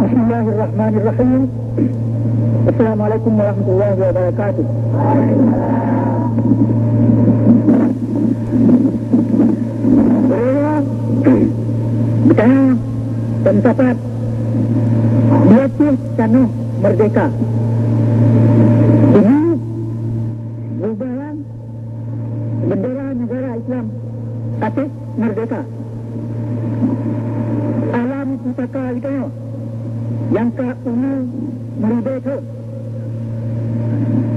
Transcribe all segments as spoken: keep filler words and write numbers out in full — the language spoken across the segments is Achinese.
Bismillahirrahmanirrahim. Assalamualaikum warahmatullahi wabarakatuh. Geutanyoe dan sapat di Aceh tanoh merdeka. Ini bubaran bendera negara Islam Aceh merdeka. Alam pusaka geutanyoe nyang ka umu meuribèe thôn,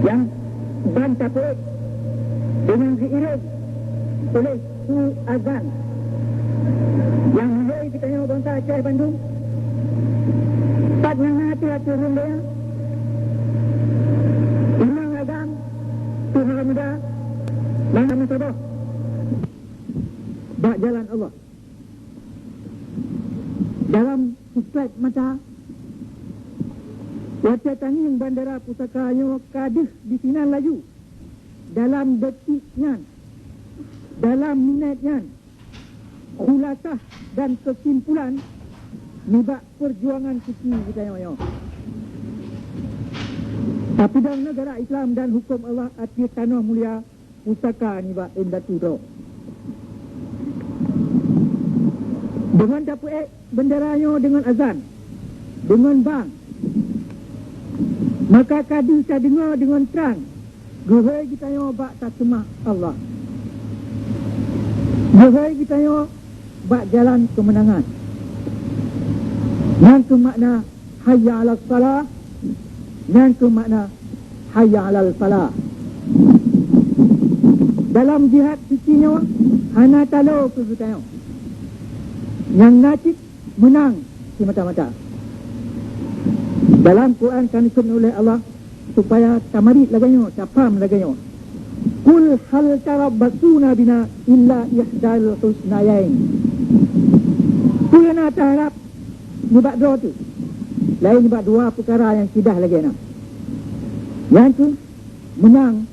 nyang ban tapeuék deungon geuiréng oleh su azan nyang mulai geutanyoe bansa Aceh bandum, pat nyang na ateueh-ateueh rhueng donya, imam agam, tuha muda, nyang na meusaboh bak jalan Allah. Dalam seupet mata, watèe tangieng bandera pusaka nyoe ka deuh disinan laju. Dalam detik nyan, dalam minèt nyan, khulasah dan keusimpulan nibak peujuangan suci geutanyoe nyoe. Tapeudong neugara Islam dan huköm Allah ateueh tanoh mulia pusaka nibak indatu droe. Deungon tapeuék bendera nyoe deungon azan, deungon bang, maka ka deuh tadeungoe deungon trang geuhôi geutanyoe bak taseumah Allah. Geuhôi geutanyoe bak jalan keumeunangan. Nyan keuh makna hayya 'alas shalah, nyan keuh makna hayya 'alal falah. Dalam jihad suci nyoe hana talo keu geutanyoe. Nyang na cit meunang simata-mata. Dalam Quran ka neukheun ulèh Allah supaya tamarit lagèe nyoe, tapaham lagèe nyoe. "Qul hal tarabbasuna bina illa ihdal husnayain." Peue na taharab nibak droe teuh, laén nibak dua peukara nyang sidah lagèe nyan, nyan keuh meunang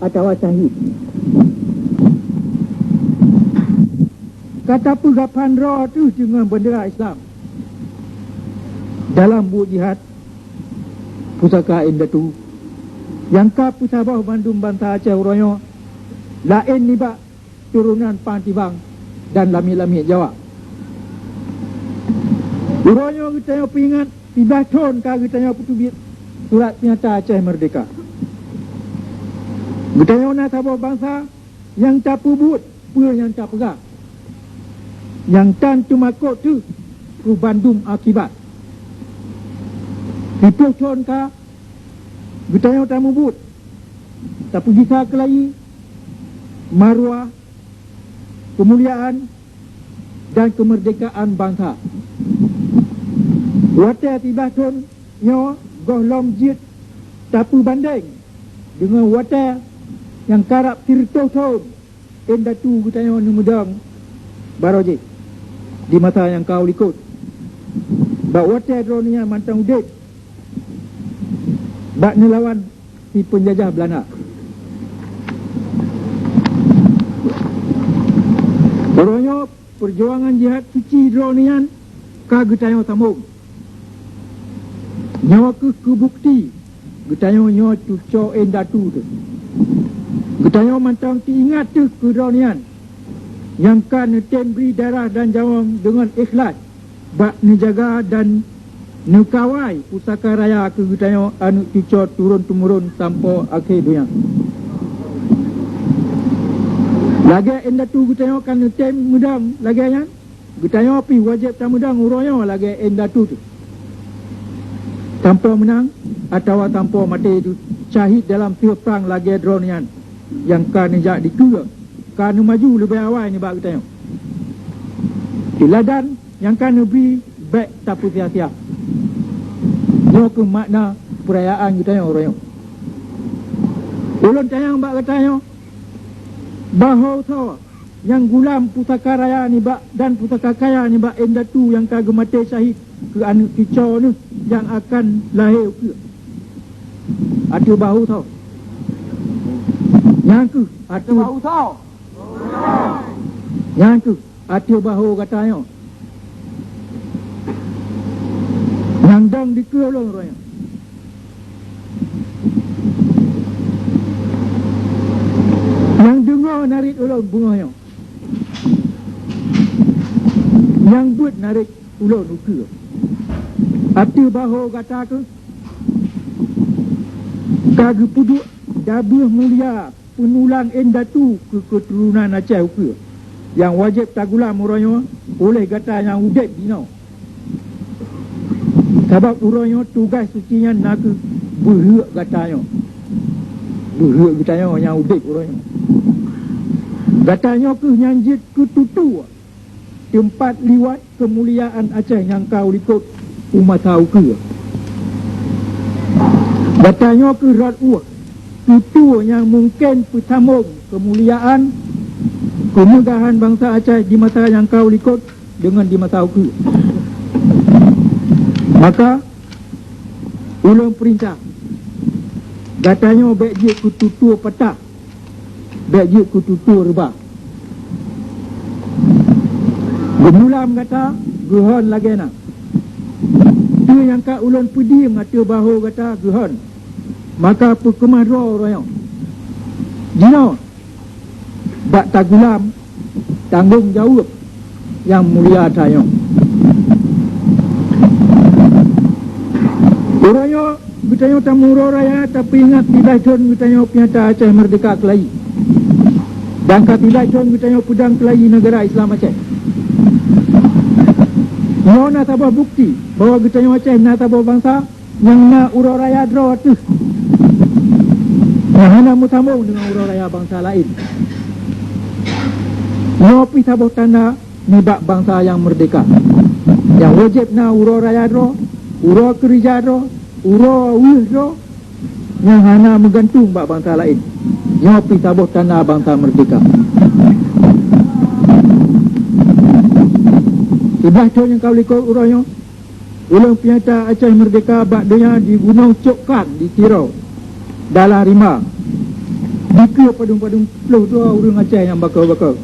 atawa syahid. Ka tapeugaphan droe teuh deungon beundera Islam dalam buet jihad pusaka indatu nyang ka peusaboh bandum bansa Aceh uroe nyoe, laén nibak turonan Pang Tibang dan lamiet-lamiet Jawa. Uroe nyoe geutanyoe peuingat siblaih thon ka geutanyoe peuteubiet Surat Peunyata Aceh Merdeka. Geutanyoe na saboh bansa nyang tapeubuet peue nyang tapeugah, nyang tan teumakot teuh keu bandum akibat. Siploh thon ka geutanyoe tamubuet, tapeugisa keulayi, maruah, keumuliaan, dan keumeurdekaan bansa. Watèe siblaih thon nyoe gohlom jeuet tapeubandeng deungon watèe nyang karab sireutôh thon indatu geutanyoe neumeudong barô jih di masa nyang ka u likot. Bak watèe droeneuh nyan mantong udeb bak neulawan si peunjajah Beulanda. Uroe nyoe peujuangan jihad suci droeneuh nyan ka geutanyoe sambong. Nyoe keuh keu bukeuti geutanyoe nyoe cucoe indatu teuh. Geutanyoe mantong teuingat teuh keu droeneuh nyan nyang ka neutem bri darah dan nyawöng deungon ikhlaih bak neujaga dan neukawai pusaka raya keu geutanyoe aneuk cucoe turôn-teumurôn sampoe akhé donya. Lagèe indatu geutanyoe ka neutem meudong lagèe nyan, geutanyoe pih wajéb tameudong uroe nyoe lagèe indatu teuh. Sampoe meunang atawa sampoe maté syahid dalam siueh prang lagèe droeneuh nyan nyang ka neujak dikeue, ka neumaju leubeh awai nibak geutanyoe. Teuladan nyang ka neubri bèk tapeusia-sia. Nyoe keuh makna peurayaan geutanyoe uroe nyoe. Ulôn tanyong bak geutanyoe, bahô soe nyang gulam pusaka raya nibak dan pusaka kaya nibak indatu nyang ka geumaté syahid keu aneuk cucoe neuh nyang akan lahé ukeue? Ateueh bahô soe? Nyan keuh ateueh bahô soe? Nyan keuh ateueh bahô gata nyoe. Nyang dikeue ulôn uroe nyoe. Nyang deungoe narit ulôn beungoh nyoe. Nyang beuet narit ulôn ukeue. Ateueh bahô gata keuh ka geupeuduek dabeuh mulia peunulang indatu keu keuturonan Aceh ukeue, nyang wajéb tagulam uroe nyoe uleh gata nyang udeb jinoe. Sabab uroe nyoe tugaih suci nyan na kheueh beuheuek gata nyoe. Beuheuek gata nyoe nyang udeb uroe nyoe. Gata nyoe kheueh nyang jeuet keu tutoe teumpat liwat keumuliaan Aceh nyang ka u likot u masa ukeue. Gata nyoe kheueh rot ueh tutoe nyang mungken peusambong keumuliaan keumeugahan bansa Aceh di masa nyang ka u likot deungon di masa ukeue. Maka, ulôn peurintah, gata nyoe bék jeuet keu tutoe patah, bék jeuet keu tutoe reubah. Geumulam gata geuhon lagée na. Peue nyang ka ulôn peudiem ateueh bahô gata geuhon, maka peukeumah droe uroe nyoe. Jinoe, bak tagulam tanggong jaweueb nyang mulia tanyoe. Uroe nyoe geutanyoe tameuuroe raya tapeuingat siblaih thon geutanyoe peunyata Aceh Meurdehka keulayi, dan ka siblaih thon geutanyoe peudong keulayi neugara Islam Aceh. Nyoe na saboh bukeuti bahwa geutanyoe Aceh na saboh bansa nyang na uroe raya droe teuh, nyang hana meusambong deungon uroe raya bansa laén. Nyoe pih saboh tanda nibak bansa nyang meurdehka, nyang wajéb na uroe raya droe, uroe keureuja droe, uroe weueh droe, nyang hana meugantung bak bansa laén. Nyoe pih saboh tanda bansa meurdehka. Siblaih thon nyang ka likot uroe nyoe, ulôn peunyata Aceh Meurdehka bak donya di Gunong Cokkan di Tiro, dalam rimba. Dikeue padum-padum ploh dua ureuëng Aceh nyang bakoe-bakoe.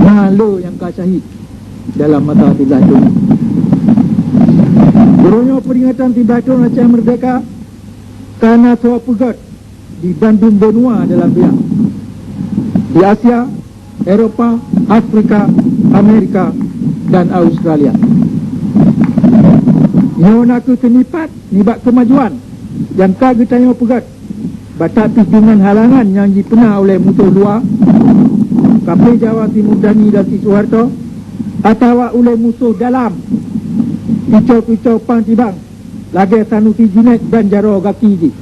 Na le nyang ka syahid dalam masa siblaih thon. Uroe nyoe peuringatan siblaih thon Aceh Meurdehka ka na soe peugét di bandum benua dalam dunia, di Asia, Eropa, Afrika, Amerika, dan Australia. Nyoe na kheueh seunipat nibak keumajuan nyang ka geutanyoe peugét, batak pih deungon halangan nyang jipeuna uleh musoh luwa, kaphé Jawa Simurdani dan si Soeharto, atawa uleh musoh dalam, picoe-picoe pang tibang, lagée Sanusi Junaid dan jaroe gaki jih.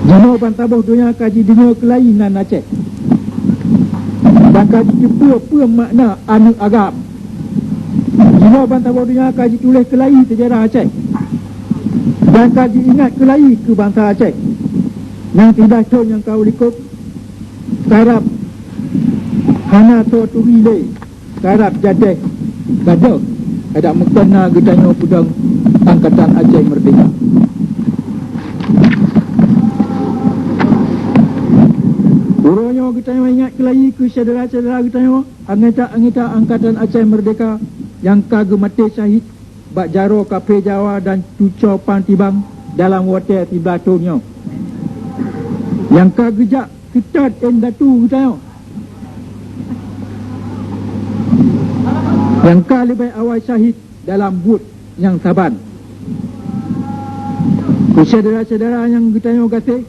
Jinoe bansaboh donya ka jideungoe keulayi nan Aceh, dan ka jiteupeue peue makna aneuëk agam. Jinoe bansaboh donya ka jituléh keulayi seujarah Aceh, dan ka jiingat keulayi keu bansa Aceh. Nyang siblaih thon nyang ka u likot, karab hana soe turi lé. Karab jadeh gadôh, adak meukeuna geutanyoe peudong Angkatan Aceh Meurdehka. Uroe nyoe geutanyoe ingat keulayi keu syedara-syedara geutanyoe, anggota-anggota Angkatan Aceh Meurdehka nyang ka geumaté syahid bak jaroe kaphé Jawa dan tucoe pang tibang dalam watée siblaih thon nyoe, nyang ka geujak seutôt indatu geutanyoe, nyang ka leubeh awai syahid dalam buet nyang saban. Keu syedara-syedara nyang geutanyoe gaséh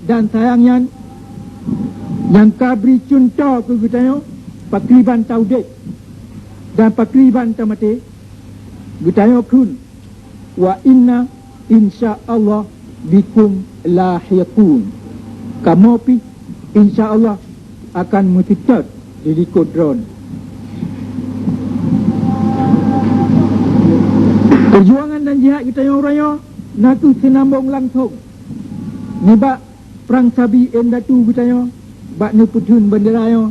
dan sayang nyan, nyang ka bri cuntoh keu geutanyoe pakriban taudeb dan pakriban tamaté, geutanyoe kheun, "Wa inna insya Allah bikum lahiqun." Kamoe pih insya Allah akan meuseutôt di likot droen. Peujuangan dan jihad geutanyoe uroe nyoe na kheueh seunambong langsong nibak prang sabi indatu geutanyoe bak neupeutheun beundera nyoe,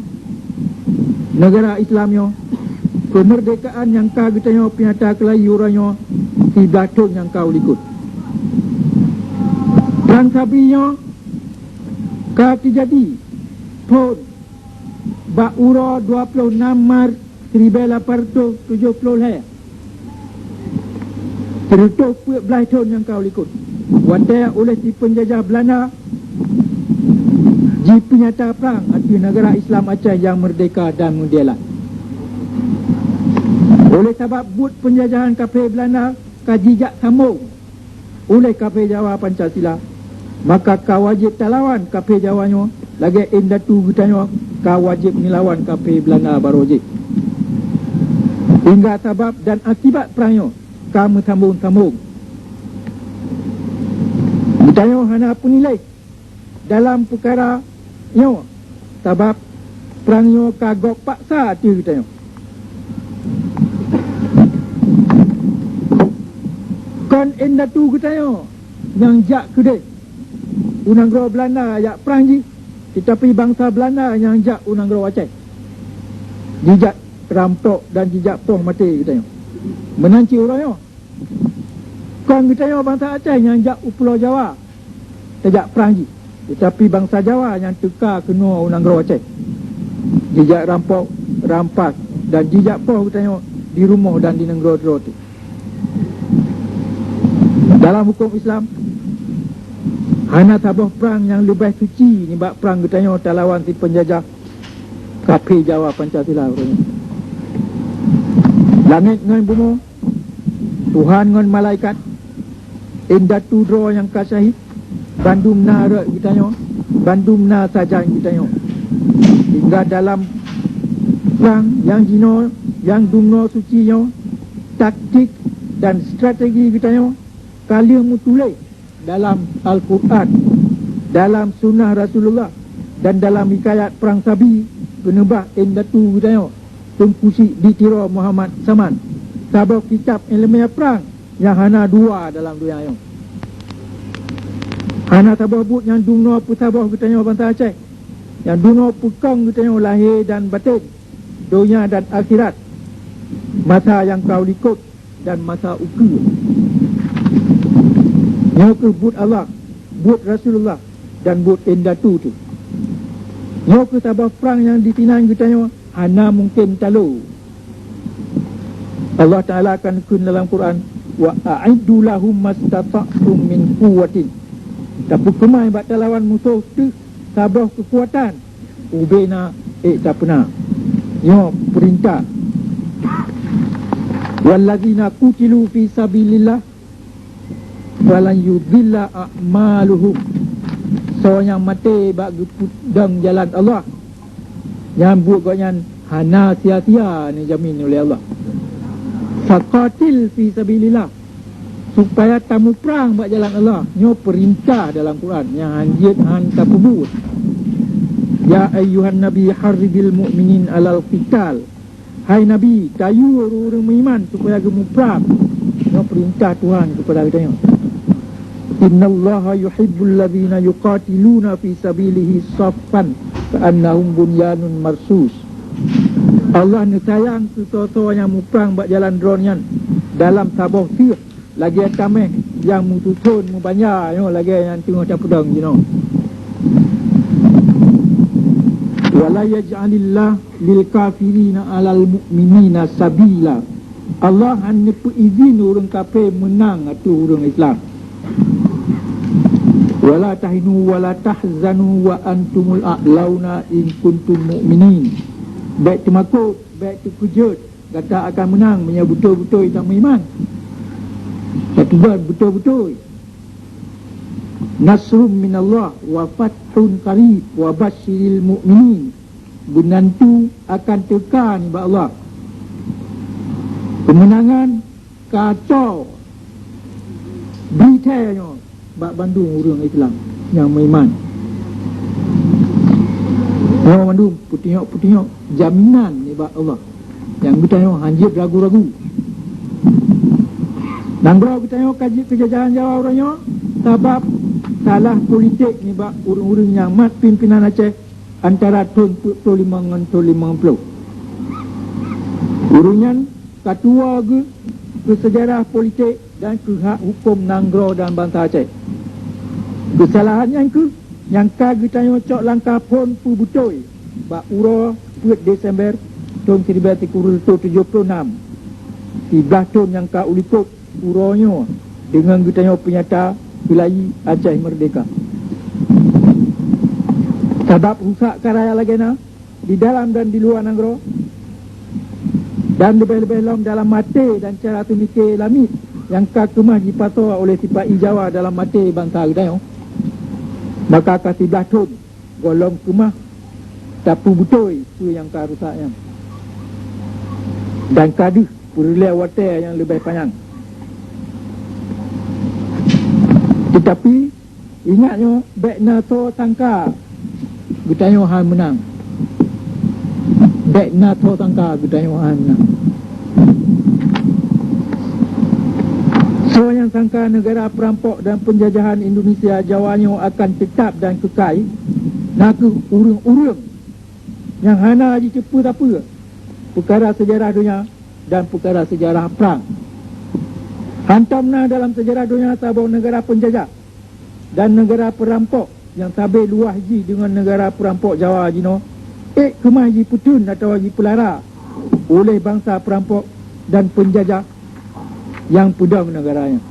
neugara Islam nyoe, keumeurdekaan nyang ka geutanyoe peunyata keulayi uroe nyoe siblaih thon nyang ka u likot. Prang sabi nyoe ka teujadi phon bak uroe dua ploh nam Maret siribèe lapan reutôh tujôh plôh lhèe, sireutoh peuet blaih thôn nyang ka u likot, watèe uléh si peunjajah Beulanda jipeunyata prang ateueh neugara Islam Aceh nyang meurdéhka dan meudèelat. Uléh sabab buet peunjajahan kaphé Beulanda ka jijak sambông uléh kaphé Jawa Pancasila, maka ka wajéb talawan kaphé Jawa nyoe lagèe indatu geutanyoe ka wajéb neulawan kaphé Beulanda barô jih. Hingga sabab dan akibat prang nyoe ka meusambông-sambông. Geutanyoe hana peuniléh dalam peukara nyoe, sabab prang nyoe ka gob paksa ateueh geutanyoe. Kon indatu geutanyoe nyang jak keudeh u nanggroe Beulanda jak prang jih, teutapi bansa Beulanda nyang jak u nanggroe Aceh, jijak rampok dan jijak poh maté geutanyoe. Meunan cit uroe nyoe, kon geutanyoe bansa Aceh nyang jak u Pulo Jawa tajak prang jih, teutapi bansa Jawa nyang teuka keunoe u nanggroe Aceh, jijak rampok, rampas, dan jijak poh geutanyoe di rumoh dan di nanggroe droe teuh. Dalam hukôm Islam, hana saboh prang nyang leubeh suci nibak prang geutanyoe talawan si peunjajah kaphé Jawa Pancasila uroe nyoe. Langét ngon bumoe, Tuhan ngon malaikat, indatu droe nyang ka syahid, bandum na rot geutanyoe, bandum na sajan geutanyoe. Hingga dalam prang nyang jinoe, nyang dumnoe suci nyoe, taktik dan strategi geutanyoe ka lheueh meutuléh dalam Al-Qur'an, dalam sunnah Rasulullah, dan dalam hikayat prang sabi keuneubah indatu geutanyoe, Teungku Chik di Tiro Muhammad Saman, saboh kitab iéleumé prang nyang hana dua dalam donya nyoe. Hana saboh buet nyang dumnoe peusaboh geutanyoe bansa Aceh, nyang dumnoe peukong geutanyoe lahé dan batén, donya dan akhirat, masa nyang ka u likot dan masa ukeue. Nyoe kheueh buet Allah, buet Rasulullah, dan buet indatu teuh. Nyoe kheueh saboh prang nyang disinan geutanyoe hana mungken talo. Allah Taala kan kheun dalam Quran, "Wa a'iddu lahum mastata'tum min quwwatin." Tapeukeumaih bak talawan musoh teuh saboh keukuatan ubena ék tapeuna. Nyoe peurintah. "Wallazina qutilu fi sabilillah falan yudhilla a'maluhum." Soe nyang maté bak geupeudong jalan Allah, nyan buet gobnyan hana sia-sia neujamin uleh Allah. "Faqatil fi sabilillah." Supaya tamuprang bak jalan Allah. Nyoe peurintah dalam Quran nyang hanjeuet han tapeubuet. "Ya ayyuhan nabi harridil mu'minin alal qital." Hai Nabi, tayue ureuëng-ureuëng meuiman supaya geumuprang. Nyoe peurintah Tuhan keupada geutanyoe. "Innallaha yuhibbul ladzina yuqatiluna fi sabilihi saffan ka'annahum bunyanun marsus." Allah neusayang keu soe-soe nyang muprang bak jalan Droe nyan dalam saboh seueh lagée tameh nyang meususon meubanja nyoe lagée nyang teungoh tapeudong jinoe. "Wa la yaj'alillah lil kafirina 'alal mu'minina sabila." Allah hana neupeuidhin ureuëng kafé meunang ateueh ureuëng Islam. "Wa la tahinu wa la tahzanu wa antumul a'launa in kuntum mu'minin." Bék teumakot, bék teukeujot, gata akan meunang meunyoe beutôi-beutôi tameuiman. Tateugon beutôi-beutôi. "Nasrum minallah wa fathun qarib wa basyiril mu'minin." Beunantu akan teuka nibak Allah keumeunangan kacau beurita nyoe bak bandum ureuëng Islam nyang meuiman. Nyoe mandum peutingok-peutingok jaminan nibak Allah nyang geutanyoe hanjeuet ragu-ragu. Nanggroe geutanyoe ka jeuet keu jajahan Jawa uroe nyoe sabab salah politik nibak ureuëng-ureuëng nyang mat pimpénan Aceh antara thon peuet ploh limong ngon thon limong ploh. Ureuëng nyan ka tuwoe geuh keu seujarah politik dan keu hak huköm nanggroe dan bansa Aceh. Keusalahan nyan kheueh nyang ka geutanyoe cok langkah phon peubeutôi bak uroe peuet Desember thon siribèe sikureueng reutôh tujoh plôh nam, siblaih thon nyang ka u likôt uroe nyoe deungon geutanyoe peunyata keulayi Aceh meurdehka. Sabab rusak karaya lagèe na di dalam dan di luwa nanggroe, dan leubeh-leubeh lom dalam até dan cara teumike lamiet nyang ka keumah jipasoe oleh sipa-i Jawa dalam até bansa geutanyoe, maka ka siblaih thon gohlom keumah tapeubeutôi peue nyang ka rusak nyan, dan ka deuh peureulèe watèe nyang leubeh panyang. Teutapi, ingat nyoe, bèk na soe sangka geutanyoe hana meunang. Bèk na soe sangka geutanyoe hana meunang. Soe nyang sangka neugara peurampok dan peunjajahan Indonesia Jawa nyoe akan teutab dan keukai, na kheueh ureueng-ureueng nyang hana jiteupeue sapeue peukara seujarah donya dan peukara seujarah prang. Hantom na dalam seujarah donya saboh neugara peunjajah dan neugara peurampok nyang sabe luwah jih deungon neugara peurampok Jawa jinoe, ék keumah jipeutheun atawa jipeulara uleh bansa peurampok dan peunjajah nyang peudong neugara nyan.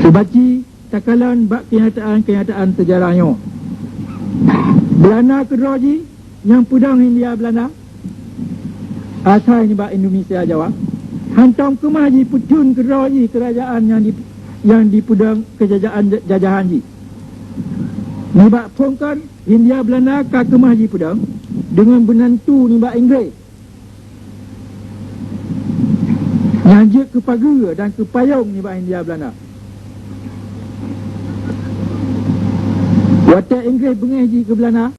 Seubaci takalon bak keunyataan-keunyataan seujarah nyoe. Beulanda keudroe jih nyang peudong Hindia Beulanda asai nibak Indonesia Jawa, hantom keumah jipeutheun keudroe jih keurajeuen nyang di, nyang dipeudong keujajahan, jajahan jih. Nibak phon kon, Hindia Beulanda ka keumah jipeudong deungon beunantu nibak Inggréh nyang jeuet keu pageue dan keu payong nibak Hindia Beulanda. Watèe Inggréh beungéh jih keu Beulanda,